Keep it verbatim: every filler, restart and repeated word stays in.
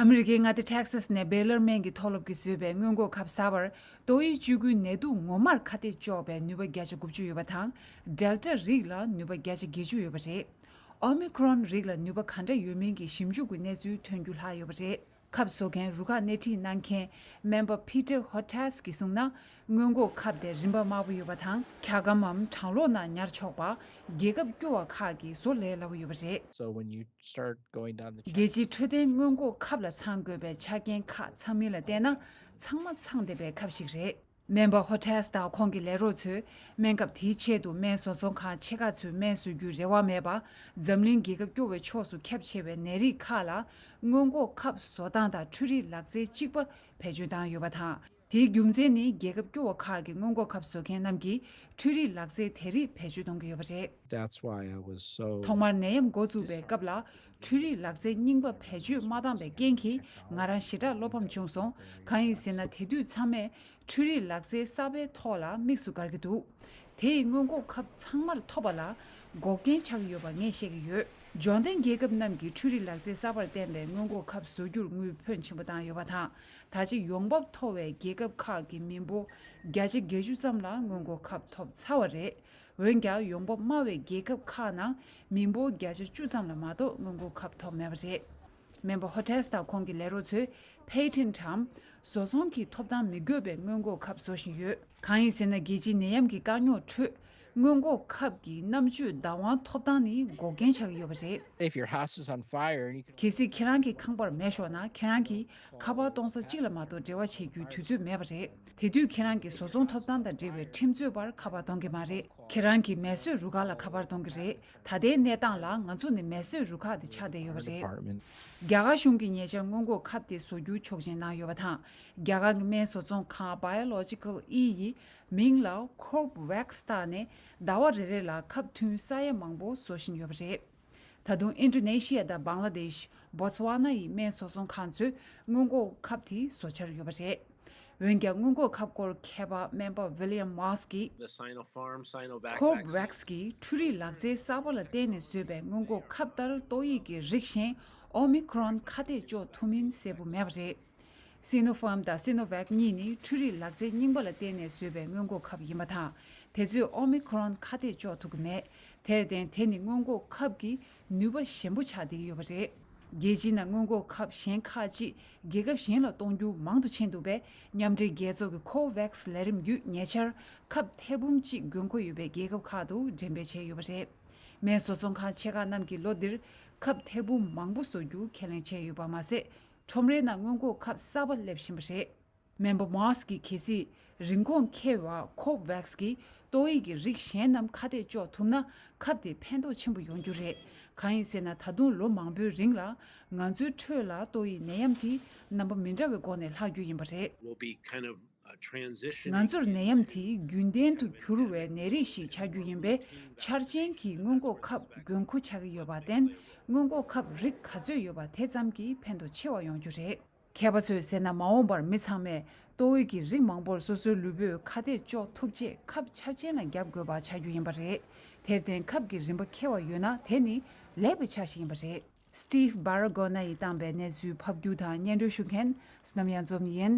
ཨ་མི་རི་ཀའི་མངའ་སྡེ་ཊེག་སཱས་ནས་བེ་ལར་སྨན་གྱི་མཐོ་སློབ་ཀྱིས་བཟོས་པའི་སྔོན་འགོག་ཁབ་གསར་པར་ཏོག་དབྱིབས་བཅུ་དགུའི་ནད་དུག་ངོ་མར་ཁ་གཏད་གཅོག་པའི་ནུས་པ་བརྒྱ་ཆ་དགུ་བཅུ་ཡོད་པ་དང་། ཌེལ་ཊ་རིགས་ལ་ནུས་པ་བརྒྱ་ཆ་བརྒྱད་ཅུ་ཡོད་པ་རེད། ཨོ་མི་ཁོ་རོན་རིགས་ལ་ནུས་པ་ག་འདྲ་ཡོད་མིན་གྱི་ཞིབ་འཇུག་གི་གནས་ཚུལ་ཐོན་རྒྱུ་ལྷག་ཡོད་པ་རེད། ཁབ་བཟོ་མཁན་རུ་ཁག་སྣེ་ཁྲིད་གནང་མཁན་སྨན་པ་Peter Hotez གྱིས་གསུངས་ན། སྔོན་འགོག་ཁབ་དེ་རིན་པ་དམའ་པོ་ཡོད་པ་དང་། འཁྱག་སྒམ་མམ་གྲང་གློག་ནང་ཉར་ཆོག་པ། རྒྱལ་ཁབ་སྐྱོ་བ་ཁག་གིས་བཟོ་ལས་སླ་པོ་ཡོད་པ་རེད། So when you start going down the རྒྱལ་སྤྱིའི་འཕྲོད་བསྟེན་སྔོན་འགོག་ཁབ་ལ་ཚང་དགོས་པའི་ཆ་རྐྱེན་ཁག་ཚང་མིན་ལ་བལྟས་ན། ཚང་མ་ཚང་བསྡད་པའི་ཁབ་ཞིག་རེད། སྨན་པ་ཧོ་ཊེས་དང་ཁོང་གི་ལས་རོགས་ཚོས་སྨན་ཁབ་དེའི་ཆེད་དུ་སྨན་བཟོ་ཚོང་ཁང་ཆེ་ཁག་ཚོས་སྨན་བཟོ་རྒྱུའི་རེ་བ་མེད་པ། འཛམ་གླིང་རྒྱལ་ཁབ་སྐྱོ་བའི་ཕྱོགས་སུ་ཁྱབ་ཆེ་བའི་ནད་རིགས་ཁག་ལ་སྔོན་འགོག་ཁབ་བཟོ་སྟངས་དང་འཕྲུལ་རིག་ལག་རྩལ་གཅིག་པ་བེད་སྤྱོད་བཏང་ཡོད་པ་དང་། དེའི་རྒྱུ་མཚན་ནི་རྒྱལ་ཁབ་སྐྱོ་བ་ཁག་གི་སྔོན་འགོག་ཁབ་བཟོ་མཁན་རྣམས་ཀྱིས་འཕྲུལ་རིག་ལག་རྩལ་དེ་རིགས་བེད་སྤྱོད་གཏོང་གི་ཡོད་པ་རེད། That's why I was so ཐོག་མར་ནད་ཡམས་འགོ་བཙུགས་པའི་སྐབས་ལ་འཕྲུལ་རིག་ལག་རྩལ་རྙིང་པ་བེད་སྤྱོད་མ་བཏང་པའི་རྐྱེན་གྱིས་ང་རང་ཞེ་དྲག་བློ་ཕམ་བྱུང་སོང་། གང་ཡིན་ཟེར་ན། དེ་དུས་ཚང་མས་འཕྲུལ་རིག་ལག་རྩལ་གསར་པའི་ཐོག་ལ་དམིགས་སུ་བཀར་གྱི་འདུག་དེ་ཡིས་སྔོན་འགོག་ཁབ་ཚང་མར་ཐོབ་པ་ལ་འགོག་རྐྱེན་ཆགས་ཀྱི་ཡོད་པ་ངས་བཤད་ཀྱི་ཡོད། འབྱོར་ལྡན་རྒྱལ་ཁབ་རྣམས་ཀྱིས་འཕྲུལ་རིག་ལག་རྩལ་གསར་པར་བརྟེན་པའི་སྔོན་འགོག་ཁབ་བཟོ་རྒྱུར་དངུལ་ཕོན་ཆེན་པོ་བཏང་ཡོད་པ་དང་། ད་ཆ་ཡོང་འབབ་མཐོ་བའི་རྒྱལ་ཁབ་ཁག་གི་མི་འབོར་བརྒྱ་ཆ་བརྒྱད་ཅུ་ཙམ་ལ་སྔོན་འགོག་ཁབ་ཐོབ་ཚར་བ་རེད། འོན་ཀྱང་ཡོང་འབབ་དམའ་བའི་རྒྱལ་ཁབ་ཁག་ནང་མི་འབོར་བརྒྱ་ཆ་བཅུ་ཙམ་ལ་མ་གཏོགས་སྔོན་འགོག་ཁབ་ཐོབ་མེད་པ་རེད། སྨན་པ་ཧོ་ཊེས་དང་ཁོང་གི་ལས་རོགས་ཚོས་patent་འམ་བཟོ་ཚོང་གི་ཐོབ་ཐང་མི་དགོས་པའི་སྔོན་འགོག་ཁབ་བཟོ་བཞིན་ཡོད། གང་ཡིན་ཟེར་ན། རྒྱལ་སྤྱིའི་ནད་ཡམས་ཀྱི་དཀའ་རྙོག་ཁྲོད་སྔོན་འགོག་ཁབ་ཀྱི་རྣམ་དཔྱོད་བདག་དབང་ཐོབ་ཐང་ནི་འགོག་རྐྱེན་ཆགས་ཀྱི་ཡོད་པ་རེད། If your house is on fire and you can གལ་སྲིད་ཁྱེད་རང་གི་ཁང་པར་མེ་ཤོར་ན། ཁྱེད་རང་གིས་ཁ་པར་གཏོང་ས་གཅིག་ལ་མ་གཏོགས་འབྲེལ་བ་བྱེད་རྒྱུའི་དུས་ཚོད་མེད་པ་རེད། དེ་དུས་ཁྱེད་རང་གི་བཟོ་ཚོང་ཐོབ་ཐང་དང་འབྲེལ་བའི་ཁྲིམས་རྩོད་པར་ཁ་པར་གཏོང་གི་མ་རེད། ཁྱེད་རང་གི་མེ་གསོད་རུ་ཁག་ལ་ཁ་པར་གཏོང་གི་རེད། ད་ལྟའི་གནས་སྟངས་ལ་ང་ཚོ་ནི་མེ་གསོད་རུ་ཁག་དེ་ཆགས་བསྡད་ཡོད་པ་རེད། རྒྱ་གར་གཞུང་གིས་ཉེ་ཆར་སྔོན་འགོག་ཁབ་དེ་བཟོ་རྒྱུ་ཆོག་མཆན་གནང་ཡོད་པ་དང་། རྒྱ་གར་གྱི་སྨན་བཟོ་ཚོང་ཁང་Biological E་ཡི་མིང་ལ་Corbevax་བཏགས་ནས་ཟླ་བ་རེ་རེ་ལ་ཁབ་ཐུན་ས་ཡ་མང་པོ་བཟོ་བཞིན་ཡོད་པ་རེད། ད་དུང་ཨིན་ཌོ་ནེ་ཤི་ཡ་དང་བང་ལ་དེཤ། བོ་ཙི་ཝ་ན་ཡི་སྨན་བཟོ་ཚོང་ཁང་ཚོས་སྔོན་འགོག་ཁབ་དེ་བཟོ་འཆར་ཡོད་པ་རེད། འོན་ཀྱང་སྔོན་འགོག་ཁབ་སྐོར་མཁས་པ་སྨན་པ་William Moss་གིས། The Sinopharm Sinovac Corbevax་གིས་འཕྲུལ་རིག་ལག་རྩལ་གསར་པ་ལ་བརྟེན་ནས་བཟོས་པའི་སྔོན་འགོག་ཁབ་ལྟར་ཏོག་དབྱིབས་ཀྱི་རིགས་གཞན་Omicron་ཁ་གཏད་གཅོག་ཐུབ་མིན་གསལ་པོ་མེད་པ་རེད། Sinopharm་དང་Sinovac་གཉིས་ནི་འཕྲུལ་རིག་ལག་རྩལ་རྙིང་པ་ལ་བརྟེན་ནས་བཟོས་པའི་སྔོན་འགོག་ཁབ་ཡིན་པ་དང་། དེ་ཚོས་Omicron་ཁ་གཏད་གཅོག་ཐུབ་ཀྱི་མེད། དེར་བརྟེན་དེ་ནི་སྔོན་འགོག་ཁབ་ཀྱི་ནུས་པ་ཞན་པོ་ཆགས་བསྡད་ཀྱི་ཡོད་པ་རེད། རྒྱལ་སྤྱིའི་ནང་སྔོན་འགོག་ཁབ་གཞན་ཁག་ཅིག་རྒྱལ་ཁབ་གཞན་ལ་གཏོང་རྒྱུ་མང་དུ་ཕྱིན་འདུག་པས། མཉམ་འབྲེལ་རྒྱལ་ཚོགས་ཀྱི་Covax་ལས་རིམ་བརྒྱུད་ཉེ་ཆར་ཁབ་ཐེར་འབུམ་གཅིག་དགོས་མཁོ་ཡོད་པའི་རྒྱལ་ཁབ་ཁག་ཏུ་འགྲེམས་སྤེལ་བྱས་ཡོད་པ་རེད། སྨན་བཟོ་ཚོང་ཁང་ཆེ་ཁག་རྣམས་ཀྱིས་ལོ་འདིར་ཁབ་ཐེར་འབུམ་མང་པོ་བཟོ་རྒྱུ་ཁས་ལེན་བྱས་ཡོད་པ་མ་ཟད། ཁྲོམ་རའི་ནང་སྔོན་འགོག་ཁབ་གསར་པ་སླེབས་བཞིན་པ་རེད། སྨན་པ་Moss་གིས་གལ་སྲིད་རིན་གོང་ཁེ་བའི་Covax་གིས་ཏོག་དབྱིབས་ཀྱི་རིགས་གཞན་རྣམས་ཁ་གཏད་གཅོག་ཐུབ་ན། ཁབ་དེ་ཕན་ཐོགས་ཆེན་པོ་ཡོང་རྒྱུ་རེད། གང་ཡིན་ཟེར་ན། ད་དུང་ལོ་མང་པོའི་རིང་ལ་ང་ཚོའི་ཁྲོད་ལ་ཏོག་དབྱིབས་ནད་ཡམས་དེ་རྣམ་པ་མི་འདྲ་བའི་སྒོ་ནས་ལྷག་རྒྱུ་ཡིན་པ་རེད། We'll be kind of, uh, transitioning ང་ཚོར་ནད་ཡམས་དེ་རྒྱུན་ལྡན་དུ་གྱུར་བའི་ནད་རིགས་ཤིག་ཆགས་རྒྱུ་ཡིན་པས། འཆར་ཅན་གྱི་སྔོན་འགོག་ཁབ་དགོས་མཁོ་ཆགས་ཀྱི་ཡོད་པར་བརྟེན། སྔོན་འགོག་ཁབ་རིགས་ག་ཚོད་ཡོད་པ་དེ་ཙམ་གྱིས་ཕན་ཐོགས་ཆེ་བ་ཡོང་རྒྱུ་རེད། མཁས་པ་ཚོས་ཟེར་ན། མ་འོངས་པར་མི་ཚང་མས་ཏོག་དབྱིབས་ཀྱི་རིགས་མང་པོར་སོ་སོའི་ལུས་པོས་ཁ་གཏད་གཅོག་ཐུབ་ཆེད་ཁབ་འཆར་ཅན་ལ་བརྒྱབ་དགོས་པ་ཆགས་རྒྱུ་ཡིན་པ་རེད། དེར་བརྟེན་ཁབ་ཀྱི་རིན་པ་ཁེ་བ་ཡོད་ན། དེ་ནི་ལེགས་པའི་ཆ་ཞིག་ཡིན་པ་རེད། Steve Baragona་ཡིས་བཏང་པའི་གནས་ཚུལ་ཕབ་སྒྱུར་དང་སྙན་སྒྲོན་ཞུ་མཁན་བསོད་ནམས་གཡང་འཛོམས་ཡིན།